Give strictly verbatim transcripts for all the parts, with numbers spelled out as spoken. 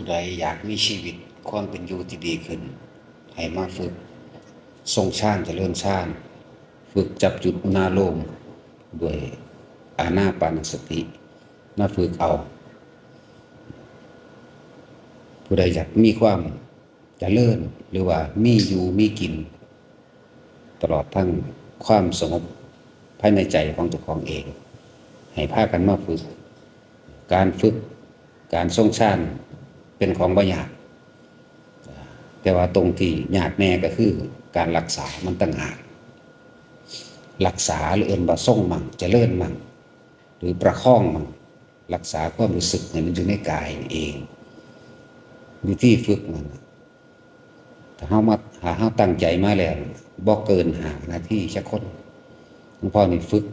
ผู้ใดอยากมีชีวิตความเป็นอยู่ที่ดีขึ้น ให้มาฝึกทรงฌานเจริญฌาน ฝึกจับจุดอุณาโลมด้วยอานาปานสติ มาฝึกเอา ผู้ใดอยากมีความเจริญ หรือว่ามีอยู่มีกิน ตลอดทั้งความสงบภายในใจของเจ้าของเอง ให้พากันมาฝึก การฝึกการทรงฌานเป็นของบ่ยาก แต่ว่าตรงที่ยากแน่ก็คือการรักษามันต่างหาก รักษาหรือเอิ้นว่าทรงมั่งเจริญมั่ง หรือประคองมั่ง รักษาความรู้สึกให้มันอยู่ในกายนี่เอง วิธีฝึกมันน่ะ ถ้าเฮามา ถ้าเฮาตั้งใจมาแล้ว บ่เกินห้านาทีจักคน หลวงพ่อนี่ฝึก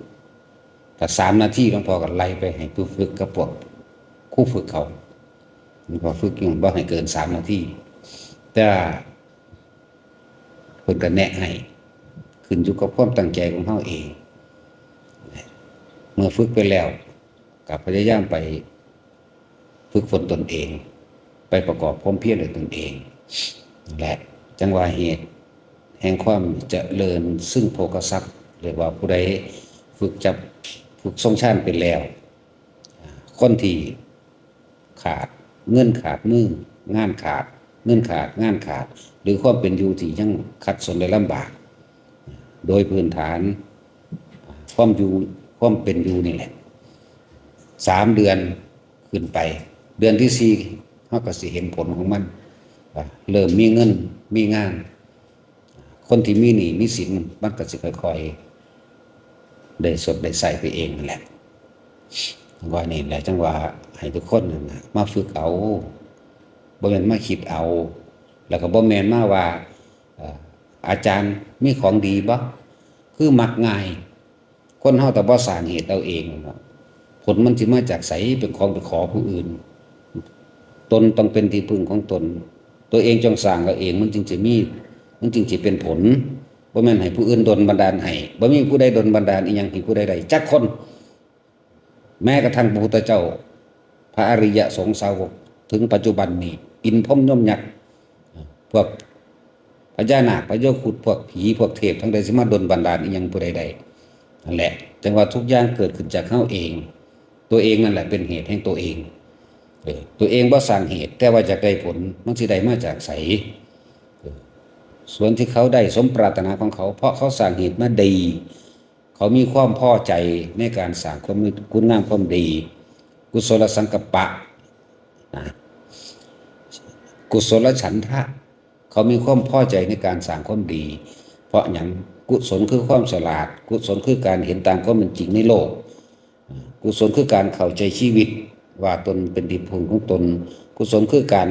ถ้าสามนาทีหลวงพ่อก็ไล่ไปให้ผู้ฝึกกับพวกครูฝึกเขา หลวงพ่อฝึกอยู่บ่ให้เกินสามนาที แต่ว่าเพิ่นก็แนะให้ ขึ้นอยู่กับความตั้งใจของเฮาเอง เมื่อฝึกไปแล้ว ก็พยายามไปฝึกฝนตนเอง ไปประกอบความเพียรด้วยตนเอง และจั่งว่าเหตุแห่งความเจริญซึ่งโภคทรัพย์ เรียกว่าผู้ใดฝึกจับ ฝึกทรงฌานเป็นแล้ว คนที่ขาดเงินขาดมือ งานขาด เงินขาด งานขาด หรือความเป็นอยู่ที่ยังขัดสนและลำบาก โดยพื้นฐาน ความอยู่ ความเป็นอยู่นี่แหละ สามเดือนขึ้นไป เดือนที่สี่ เฮาก็สิเห็นผลของมัน ว่าเริ่มมีเงิน มีงาน คนที่มีหนี้มีสิน มันก็สิค่อยๆ ได้สดได้ใช้ไปเองนั่นแหละ ว่านี่แหละจั่งว่าให้ทุกคนนั่นน่ะ มาฝึกเอา บ่แม่นมาคิดเอา แล้วก็บ่แม่นมาว่า เอ่อ อาจารย์มีของดีบ่ คือมักง่าย คนเฮาถ้าบ่สร้างเหตุเอาเองเนาะ ผลมันสิมาจากไส เป็นของไปขอผู้อื่น ตนต้องเป็นที่พึ่งของตน ตัวเองจงสร้างเอาเอง มันจึงสิมี มันจึงสิเป็นผล บ่แม่นให้ผู้อื่นดลบันดาลให้ บ่มีผู้ใดดลบันดาลอิหยังให้ผู้ใดได้จักคน แม้กระทั่งพระพุทธเจ้า พระอริยสงฆ์สาวก ถึงปัจจุบันนี้ อินทร์พรหมยมยักษ์ พวกพญานาค พญาครุฑ พวกผี พวกเทพ ทั้งหลายสิมาดลบันดาลอิหยังผู้ใดได้ นั่นแหละ จั่งว่าทุกอย่างเกิดขึ้นจากเฮาเอง ตัวเองนั่นแหละเป็นเหตุแห่งตัวเอง เออ ตัวเองบ่สร้างเหตุ แต่ว่าอยากได้ผล มันสิได้มาจากไส เออ ส่วนที่เขาได้สมปรารถนาของเขา เพราะเขาสร้างเหตุมาดี เขามีความพอใจในการสร้างความ คุณงามความดี กุศลสังกัปปะ นะ กุศลฉันทะ เขามีความพอใจในการสร้างความดี เพราะหยัง กุศลคือความฉลาด กุศลคือการเห็นตามความเป็นจริงในโลก กุศลคือการเข้าใจชีวิต ว่าตนเป็นที่พึ่งของตน กุศลคือการ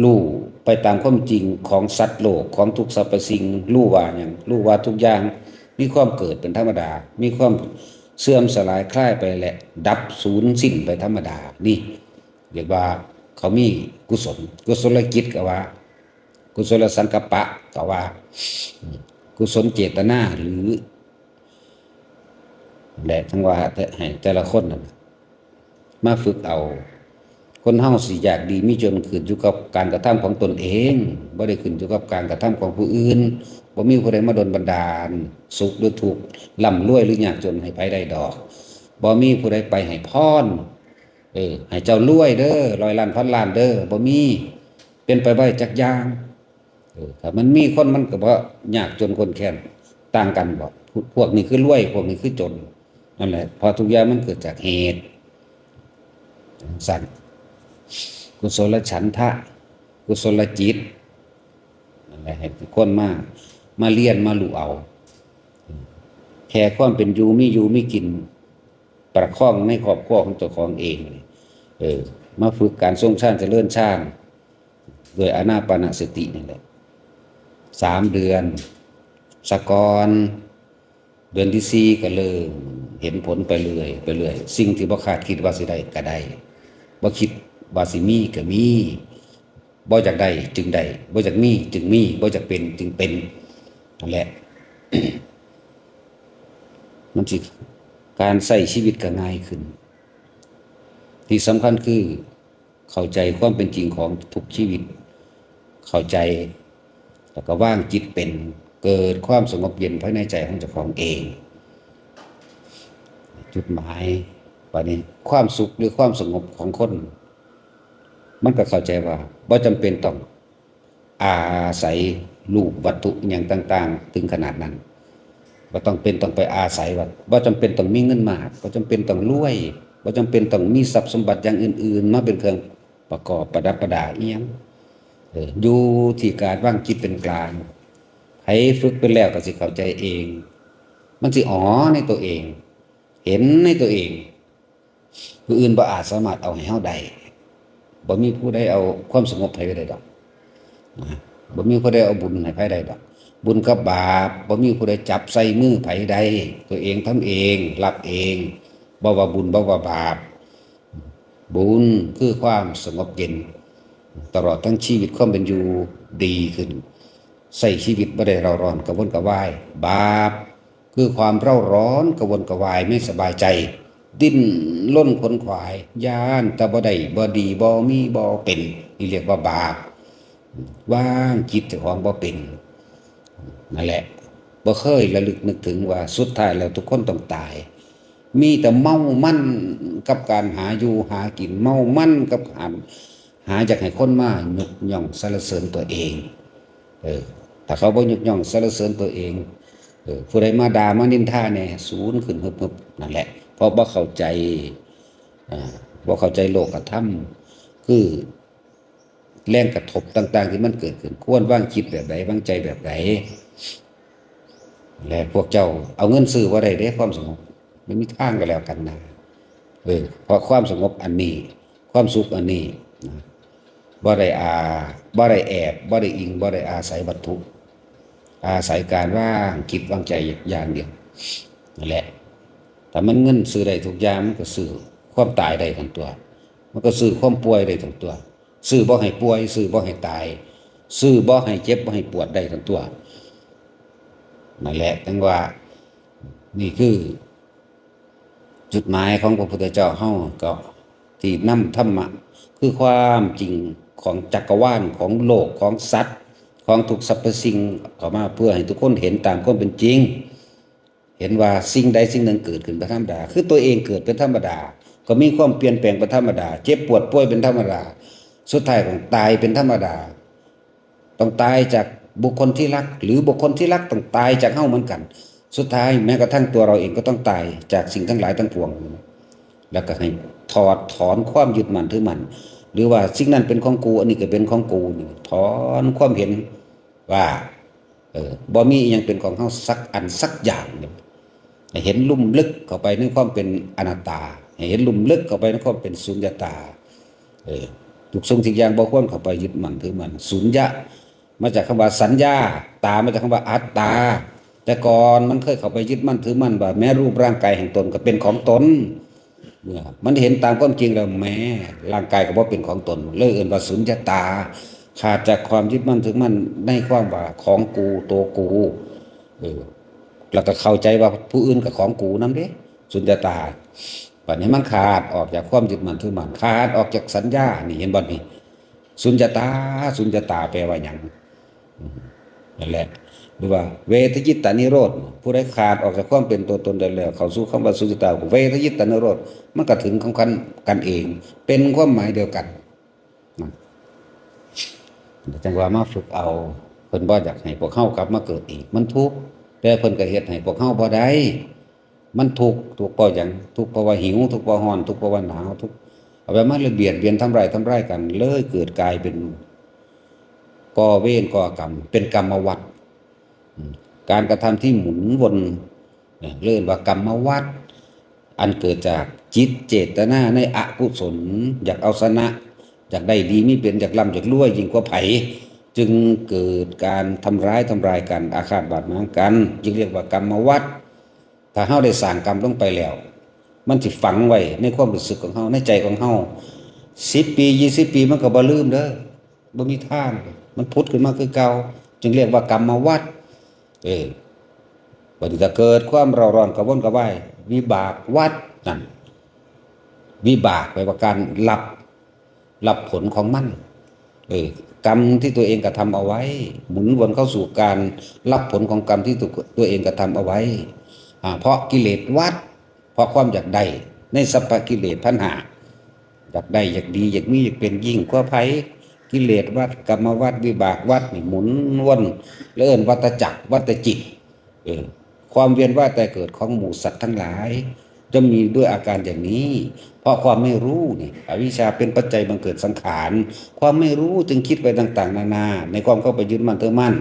รู้ไปตามความจริงของสัตว์โลก ของทุกสรรพสิ่ง รู้ว่าหยัง รู้ว่าทุกอย่างมีความเกิดเป็นธรรมดา มีความเสื่อมสลายคลายไปและดับสูญสิ้นไปธรรมดา นี่เรียกว่าเขามีกุศล กุศลจิตก็ว่า กุศลสังกัปปะก็ว่า กุศลเจตนาหรือ และทั้งว่าให้แต่ละคนนั่นน่ะมาฝึกเอา คนเฮาสิอยากดีมีจนขึ้นอยู่กับการกระทำของตนเอง บ่ได้ขึ้นอยู่กับการกระทำของผู้อื่น บ่มีผู้ใดมาดลบันดาล สุขหรือทุกข์ ร่ำรวยหรือยากจนให้ไผได้ดอก บ่มีผู้ใดไปให้พร เออ ให้เจ้ารวยเด้อ ร้อยล้านพันล้านเด้อ บ่มี เป็นไปบ่ได้จักอย่าง เออ ถ้ามันมีคนมันก็บ่ยากจนข้นแค้น ต่างกันบ่ พวกนี้คือรวย พวกนี้คือจน นั่นแหละ เพราะทุกอย่างมันเกิดจากเหตุ สั่น กุศลฉันทะ กุศลจิต นั่นแหละ ให้ทุกคนมา มาเรียน มารู้เอา แค่ความเป็นอยู่ มีอยู่ มีกิน ประคองในครอบครัวของเจ้าของเอง เออ มาฝึกการทรงฌานเจริญฌาน ด้วยอานาปานสตินี่แหละ สามเดือน สะก่อน เดือนที่สี่ก็เริ่มเห็นผลไปเรื่อย ไปเรื่อย สิ่งที่บ่คาดคิดว่าสิได้ก็ได้ บ่คิดว่าสิมีก็มี บ่อยากได้จึงได้ บ่อยากมีจึงมี บ่อยากเป็นจึงเป็น นั่นแหละ มันสิ การใช้ชีวิตก็ง่ายขึ้น ที่สำคัญคือ เข้าใจความเป็นจริงของทุกชีวิต เข้าใจ แล้วก็วางจิตเป็น เกิดความสงบเย็นภายในใจของเจ้าของเอง จุดหมาย บัดนี้ความสุขหรือความสงบของคน มันก็เข้าใจว่าบ่จำเป็นต้องอาศัยรูปวัตถุอหย่างต่างๆ ถึงขนาดนั้น บ่ต้องเป็นต้องไปอาศัยว่า บ่จำเป็นต้องมีเงินมาก บ่จำเป็นต้องรวย บ่จำเป็นต้องมีทรัพย์สมบัติอย่างอื่นๆ มาเป็นเครื่องประกอบประดับประดาอิหยัง เออ อยู่ที่การวางจิตเป็นกลาง ไผฝึกไปแล้วก็สิเข้าใจเอง มันสิอ๋อในตัวเอง เห็นในตัวเอง ผู้อื่นบ่อาจสามารถเอาให้เฮาได้ บ่มีผู้ใดเอาความสงบให้ไผได้ดอก นะ บ่มีผู้ใดเอาบุญให้ไผได้ดอก บุญกับบาป บ่มีผู้ใดจับใส่มือไผได้ ตัวเองทำเอง รับเอง บ่ว่าบุญ บ่ว่าบาป บุญคือความสงบเย็น ตลอดทั้งชีวิตความเป็นอยู่ดีขึ้น ใช้ชีวิตบ่ได้เร่าร้อนกระวนกระวาย บาปคือความเร่าร้อนกระวนกระวาย ไม่สบายใจ ดิ้นรนขวนขวาย ย้านแต่บ่ได้ บ่ดี บ่มี บ่เป็น นี่เรียกว่าบาป วางจิตเจ้าของบ่เป็น นั่นแหละ บ่เคยระลึกนึกถึงว่าสุดท้ายแล้วทุกคนต้องตาย มีแต่เมามันกับการหาอยู่หากิน เมามันกับหา หาอยากให้คนมายกย่องสรรเสริญตัวเอง เออ ถ้าเขาบ่ยกย่องสรรเสริญตัวเอง เออ ผู้ใดมาด่ามานินทาแหน่ สูญขึ้นฮึบๆ นั่นแหละ เพราะบ่เข้าใจ อ่า บ่เข้าใจโลกธรรม คือแรงกระทบต่างๆ ที่มันเกิดขึ้น ควรวางจิตแบบใด วางใจแบบใด และพวกเจ้าเอาเงินซื้อบ่ได้เด้ความสงบ ไม่มีทางก็แล้วกันนะ เออ เพราะความสงบอันนี้ ความสุขอันนี้นะ บ่ได้อา บ่ได้แอบ บ่ได้อิง บ่ได้อาศัยวัตถุ อาศัยการวางจิตวางใจอย่างเดียว นั่นแหละ ถ้ามันเงินซื้อได้ทุกอย่าง มันก็ซื้อความตายได้ทั้งตัว มันก็ซื้อความป่วยได้ทั้งตัว ซื้อบ่ให้ป่วย ซื้อบ่ให้ตาย ซื้อบ่ให้เจ็บ บ่ให้ปวดได้ทั้งตัว นั่นแหละ จั่งว่า นี่คือ จุดหมายของพระพุทธเจ้าเฮาก็ที่นำธรรมะ คือความจริงของจักรวาล ของโลก ของสัตว์ ของทุกสรรพสิ่ง เข้ามาเพื่อให้ทุกคนเห็นตามความเป็นจริง เห็นว่าสิ่งใดสิ่งหนึ่งเกิดขึ้นเป็นธรรมดา คือตัวเองเกิดเป็นธรรมดา ก็มีความเปลี่ยนแปลงเป็นธรรมดา เจ็บปวดป่วยเป็นธรรมดา สุดท้ายของตายเป็นธรรมดา ต้องตายจากบุคคลที่รัก หรือบุคคลที่รักต้องตายจากเฮาเหมือนกัน สุดท้ายแม้กระทั่งตัวเราเองก็ต้องตายจากสิ่งทั้งหลายทั้งปวง แล้วก็ให้ถอดถอนความยึดมั่นถือมั่น หรือว่าสิ่งนั้นเป็นของกู อันนี้ก็เป็นของกูนี่ ถอนความเห็นว่า เออ บ่มีอิหยังเป็นของเฮาสักอันสักอย่างหนึ่ง ให้เห็นลุ่มลึกเข้าไปในความเป็นอนัตตา ให้เห็นลุ่มลึกเข้าไปในความเป็นสุญญตา เออ ทุกสิ่งทุกอย่างบ่ควรเข้าไปยึดมั่นถือมั่น สุญญะ มาจากคำว่าสัญญา ตา มาจากคำว่าอัตตา แต่ก่อนมันเคยเข้าไปยึดมั่นถือมั่นว่าแม้รูปร่างกายแห่งตนก็เป็นของตน เมื่อมันเห็นตามความจริงแล้ว แม้ร่างกายก็บ่เป็นของตน เลยเอิ้นว่าสุญญตา ขาดจากความยึดมั่นถือมั่นในความว่าของกู ตัวกู เออ แล้วก็เข้าใจว่าผู้อื่นก็ของกูนำเด้ สุญญตา บัดนี้มันขาดออกจากความยึดมั่นถือมั่น ขาดออกจากสัญญา นี่เห็นบ่นี่ สุญญตา สุญญตาแปลว่าหยัง อืม นั่นแหละ หรือว่าเวทยิตตานิโรธ ผู้ใดขาดออกจากความเป็นตัวตนได้แล้ว เข้าสู่คำว่าสุญญตา เวทยิตตานิโรธ มันก็ถึงของกัน กันเอง เป็นความหมายเดียวกัน นะ จั่งว่ามาฝึกเอา เพิ่นบ่อยากให้พวกเฮากลับมาเกิดอีก มันทุกข์ แต่เพิ่นก็เฮ็ดให้พวกเฮาบ่ได้ มันทุกข์ ทุกข์เพราะหยัง ทุกข์เพราะว่าหิว ทุกข์เพราะร้อน ทุกข์เพราะว่าหนาว ทุกข์ เอาไปมาเลยเบียดเบียนทำร้าย ทำร้ายกัน เลยเกิดกลายเป็นก่อเวรก่อกรรม เป็นกรรมวัฏ อืม การกระทำที่หมุนวน เนี่ย เรียกว่ากรรมวัฏ อันเกิดจากจิตเจตนาในอกุศล อยากเอาชนะ อยากได้ดีมีเป็น อยากร่ำอยากรวยยิ่งกว่าไผ จึงเกิดการทำร้ายทำลายกัน อาฆาตบาดหมางกัน จึงเรียกว่ากรรมวัฏ ถ้าเฮาได้สร้างกรรมลงไปแล้ว มันสิฝังไว้ในความรู้สึกของเฮา ในใจของเฮา สิบปี ยี่สิบปี มันก็บ่ลืมเด้อ บ่มีทาง มันผุดขึ้นมาคือเก่า จึงเรียกว่ากรรมวัฏ เออ บัดนี้ถ้าเกิดความเร่าร้อนกระวนกระวาย วิบากวัฏนั่น วิบากแปลว่าการรับ รับผลของมัน เออ กรรมที่ตัวเองกระทำเอาไว้ หมุนวนเข้าสู่การรับผลของกรรมที่ตัว ตัวเองกระทำเอาไว้ อ่า เพราะกิเลสวัฏ เพราะความอยากได้ในสัพพะกิเลสตัณหา อยากได้ อยากดี อยากมี อยากเป็น ยิ่งกว่าไผ กิเลสวัฏ กรรมวัฏ วิบากวัฏ นี่หมุนวน และเอิ้นวัฏจักร วัฏจิต เออ ความเวียนว่ายตายเกิดของหมู่สัตว์ทั้งหลาย จะมีด้วยอาการอย่างนี้ เพราะความไม่รู้นี่ อวิชชาเป็นปัจจัยบังเกิดสังขาร ความไม่รู้จึงคิดไปต่างๆ นานา ในความเข้าไปยึดมั่นถือมั่น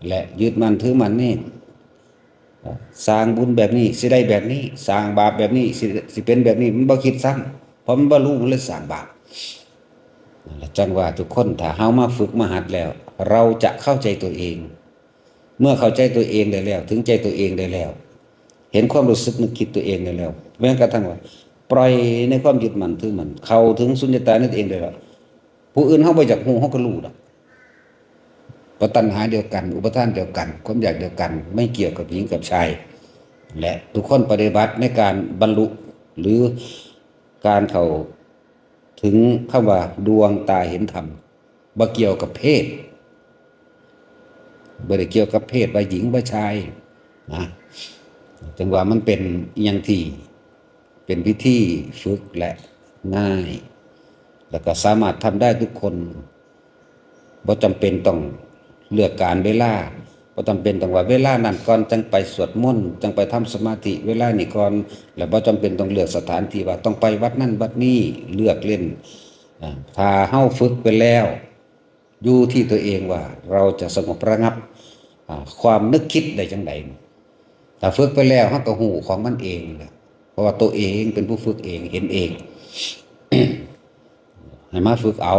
และยึดมั่นถือมั่นนี่ สร้างบุญแบบนี้สิได้แบบนี้ สร้างบาปแบบนี้สิ สิเป็นแบบนี้ มันบ่คิดซ้ำ เพราะมันบ่รู้ มันเลยสร้างบาป นั่นแหละจังว่าทุกคน ถ้าเฮามาฝึกมาหัดแล้ว เราจะเข้าใจตัวเอง เมื่อเข้าใจตัวเองได้แล้ว ถึงใจตัวเองได้แล้ว เห็นความรู้สึกนึกคิดตัวเองได้แล้ว แม้กระทั่งว่า ปล่อยในความยึดมั่นถือมั่น เข้าถึงสุญญตาในตัวเองได้แล้ว ผู้อื่นเฮาบ่อยากรู้ เฮาก็รู้ดอก เพราะตัณหาเดียวกัน อุปาทานเดียวกัน ความอยากเดียวกัน ไม่เกี่ยวกับหญิงกับชาย และทุกคนปฏิบัติในการบรรลุ หรือการเข้าถึงคำว่าดวงตาเห็นธรรม บ่เกี่ยวกับเพศ บ่ได้เกี่ยวกับเพศว่าหญิงว่าชายนะ จังว่ามันเป็นอิหยังที่เป็นวิธีฝึกและง่าย แล้วก็สามารถทำได้ทุกคน บ่จำเป็นต้องเลือกการเวลา บ่จำเป็นต้องว่าเวลานั้นก่อนจังไปสวดมนต์ จังไปทำสมาธิ เวลานี้ก่อน และบ่จำเป็นต้องเลือกสถานที่ว่าต้องไปวัดนั้นวัดนี้ เลือกเล่น อ่า ถ้าเฮาฝึกไปแล้ว อยู่ที่ตัวเองว่าเราจะสงบระงับ อ่า ความนึกคิดได้จังใด ถ้าฝึกไปแล้ว เฮาก็ฮู้ของมันเองแหละ เพราะว่าตัวเองเป็นผู้ฝึกเอง เห็นเอง ให้มาฝึกเอา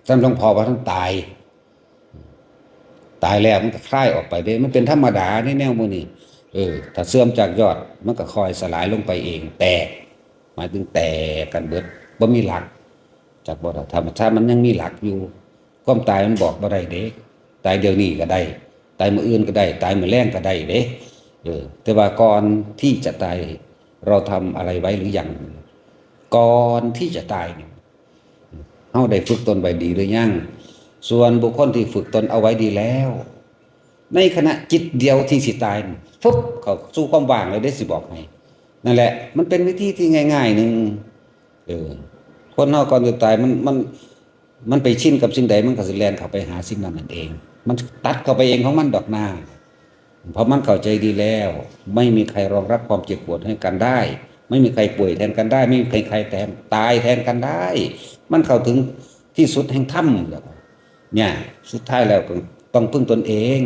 ซ้ำหลวงพ่อว่าท่านตาย ตายแล้วมันก็คลายออกไปเด้ มันเป็นธรรมดาในแนวมื้อนี้ เออ ถ้าเสื่อมจากยอด มันก็ค่อยสลายลงไปเอง แตก หมายถึงแตกกันเบิด บ่มีหลัก จักบ่ล่ะ ธรรมชาติมันยังมีหลักอยู่ ความตายมันบอกบ่ได้เด้ ตายเดี๋ยวนี้ก็ได้ ตายมื้ออื่นก็ได้ ตายมื้อแลงก็ได้เด้ เออ แต่ว่าก่อนที่จะตาย เราทำอะไรไว้หรือยัง ก่อนที่จะตายเนี่ย เฮาได้ฝึกตนไว้ดีหรือยัง ส่วนบุคคลที่ฝึกตนเอาไว้ดีแล้ว ในขณะจิตเดียวที่สิตาย ฟึบ เข้าสู่ความว่างเลยเด้ สิบอกให้ นั่นแหละ มันเป็นวิธีที่ง่ายๆหนึ่ง เออ คนเฮาก่อนจะตาย มัน มัน มันไปชินกับสิ่งใด มันก็สิแล่นเข้าไปหาสิ่งนั้นนั่นเอง มันตัดเข้าไปเองของมันดอกนา เพราะมันเข้าใจดีแล้ว ไม่มีใครรองรับความเจ็บปวดให้กันได้ ไม่มีใครป่วยแทนกันได้ ไม่มีใครแทน ตายแทนกันได้ มันเข้าถึงที่สุดแห่งธรรมแล้ว เนี่ย สุดท้ายแล้วก็ต้องพึ่งตนเอง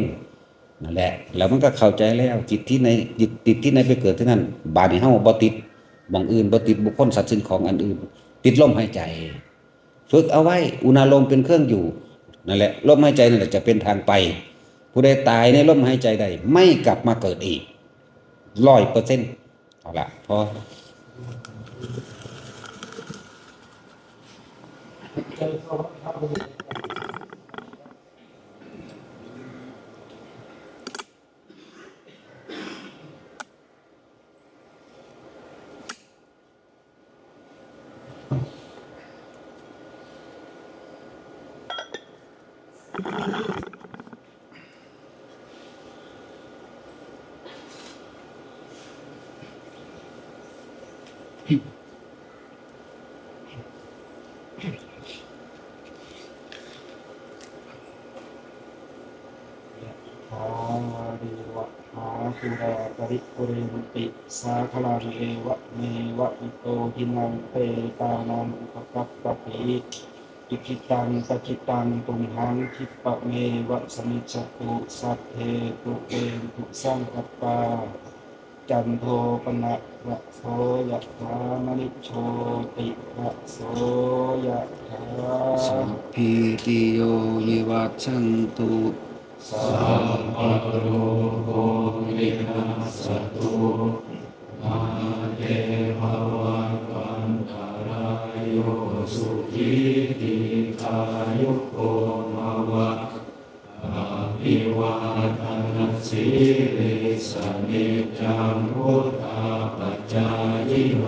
นั่นแหละ แล้วมันก็เข้าใจแล้ว จิตที่ไหน จิต จิตที่ไหนไปเกิดที่นั่น บาดนี้เฮาบ่ติดหม่องอื่น บ่ติดบุคคลสัตว์สิ่งของอันอื่น ติดลมหายใจ ฝึกเอาไว้ อุณาโลมเป็นเครื่องอยู่ นั่นแหละ ลมหายใจนั่นแหละจะเป็นทางไป ผู้ใดตายในลมหายใจใด ไม่กลับมาเกิดอีก ร้อยเปอร์เซ็นต์ เอาละ พอยะถาวาริวะหาปูราปริปูเรนติสาคลัง เอวะเมวะอิโตทินังเปตานังอุปกัปปติ อิจิตังปัจิตังตุมหังคิปะเมวะสมิจฉตุ สัพเพปุเรนตุสังกปปา จันโทปนะระโสยะถามณิโชติระโสยะถา สัพพีติโยวิวัชชันตุ สัพพะโรโควินัสสะตุ มาเตภวัตวันตรายโย สุขีทีฆายุโกภวะ อภิวาทนสีลิสสะนิจจังวุฑฒาปจายิโน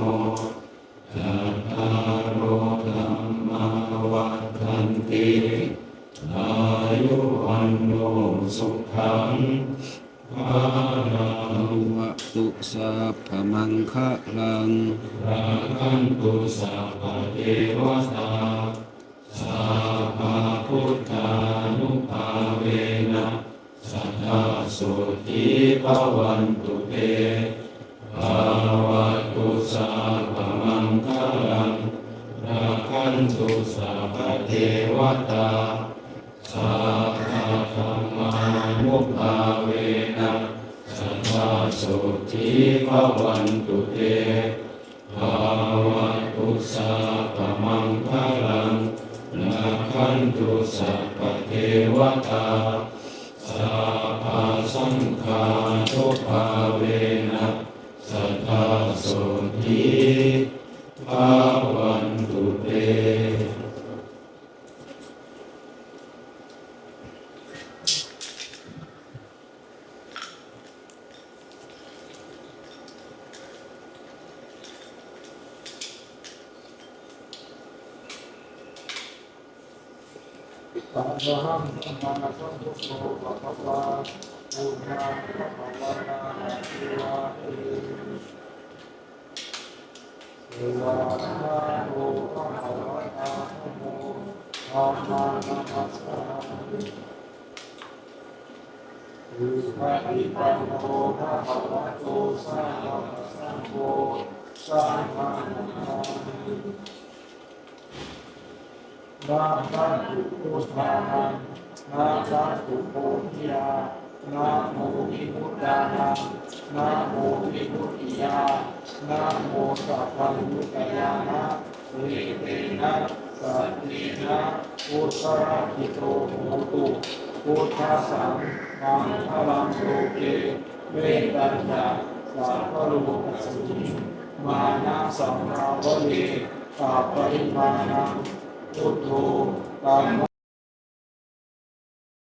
จัตตาโรธัมมา tu sabbamaṅgalaṃ, rakkhantu sabbadevatā, sabbabuddhānubhāvena sadā sotthī bhavantu te. Bhavatu sabbamaṅgalaṃ, rakkhantu sabbadevatā, sabbadhammānubhāvena sadā sotthī bhavantu te. Bhavatu sabbamaṅgalaṃ, rakkhantu sabbadevatā, sabbasaṅghānubhāvena sadā sotthī bhavantu te. Arahaṃ sammāsambuddho bhagavā, buddhaṃ bhagavantaṃ abhivādemi. Svākkhāto bhagavatā dhammo, dhammaṃ namassāmi. Supaṭipanno bhagavato sāvakasaṅgho, saṅghaṃ namāmi. Namatthu buddhānaṃ, namatthu bodhiyā, namo vibuddhānaṃ, namo vibudhiyā, namo sabbaññutañāṇaparitena saddena buddhalakkhiतो hotu. Buddhassaṃ maṅgalaṃ loke, mettañca sabbalokasmiṃ, mānasaṃ bhāvaye aparimāṇaṃ. Buddho dhammo